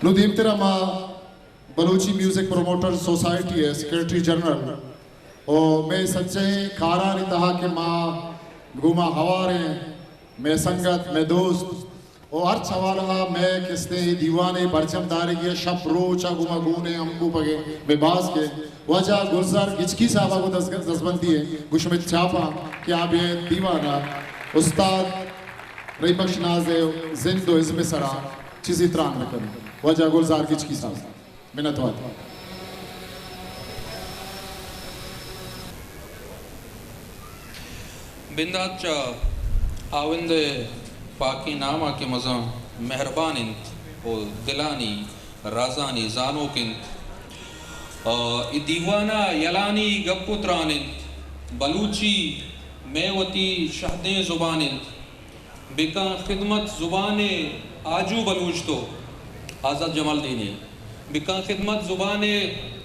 نوں دیمترا ما بلوچی میوزک پروموٹر سوسائٹی ءِ سیکرٹری جنرل ءُ مئے سجہیں کارانی تہا کہ ما گوں ما ہوار ایں، مئے سنگت، مئے دوست ءُ ہرچ حوالہ ءَ مئے کستیں اے دیوان ءِ برجم دارگی ءَ شپ روچ ءَ گوں ما گون ایں، ہمکوپگ ایں، مئے باسک ایں، واجہ گلزار گچکی صاحب ءَ گوں دز-، دزبندی ایں، گوں شمئے چاپاں کہ آ بیایت دیوان ءَ استاد رحیم بخش ناز ءِ زند ءُ ازم ءِ سرا چیزے تران بہ کنت۔ واجہ گلزار گچکی صاحب۔ منت وار۔ بندات چہ ہاوند ءِ پاکیں نام ءَ کہ مزن مہربان انت ءُ دلانی رازانی زانوک انت۔ آ، اے دیوان ءَ یلانی گپ ءُ تران انت۔ بلوچی مئے وتی شہدیں زبان انت۔ بکن خدمت زبان آجو بلوچ تو، آزاد جمالدینی۔ بکن خدمت زبان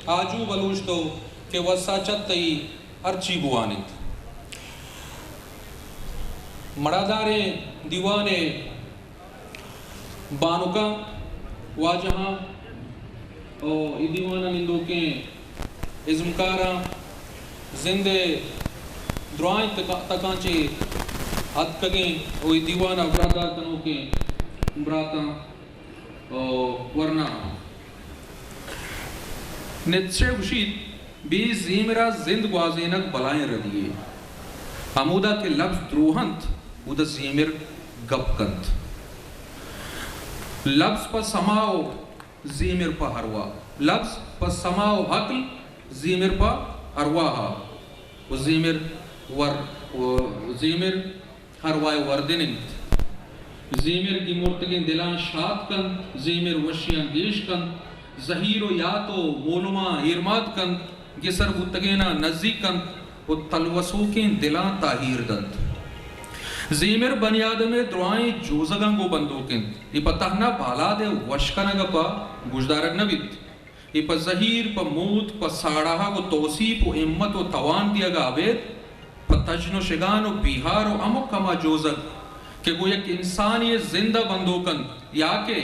آجو بلوچ تو، کہ وسا چہ تئی ہرچی بوان انت۔ مڑاداریں دیوان ءِ بانکاں، واجہاں ءُ اے دیوان ءِ نندوکیں ازمکاراں، زند ءِ درائیں تکا-، تکاں چہ اتکگیں ءُ اے دیوان ءَ براہدار کنوکیں براتاں ءُ ورناہاں۔ نیتشے گوشیت، بے زیمرا زند گوازینگ بلائیں ردی یے۔ ہمودا کہ لبز دروہ انت، اودا زیمر گپ کنت۔ لبز پہ سما ءُ زیمر پہ ارواہ۔ لبز پہ سما ءُ عقل، زیمر پہ ارواہ ءَ۔ ءُ زیمر ور-، ءُ زیمر ارواہ ءِ وردن انت۔ زیمر گیمرتگیں دلاں شات کنت، زیمر وشیاں گیش کنت، زہیر ءُ یات ءُ مولماں ایرماد کنت، گسر بوتگیناں نزیک کنت ءُ تلوسوکیں دلاں تاہیر دنت۔ زیمر بنی آدم ءِ درائیں جوزگاں گوں بندوک انت۔ اے پہ تہنا بالاد ءِ وش کنگ ءَ پہ گوشدارگ نہ بیت۔ اے پہ زہیر، پہ موت، پہ ساڑاہگ ءُ توسیپ ءُ ہمت ءُ توان دیگ ءَ ابید، پہ تژن ءُ شگان ءُ بیہار ءُ ہمک ہما جوزگ کہ گوں یک انسانے ءِ زند ءَ بندوک انت یا کہ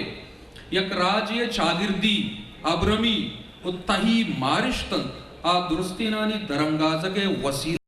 یک راجے ءِ چاگردی، ابرمی ءُ تہی مارشت انت، آ درستینانی درانگازگ ءِ وسیلہ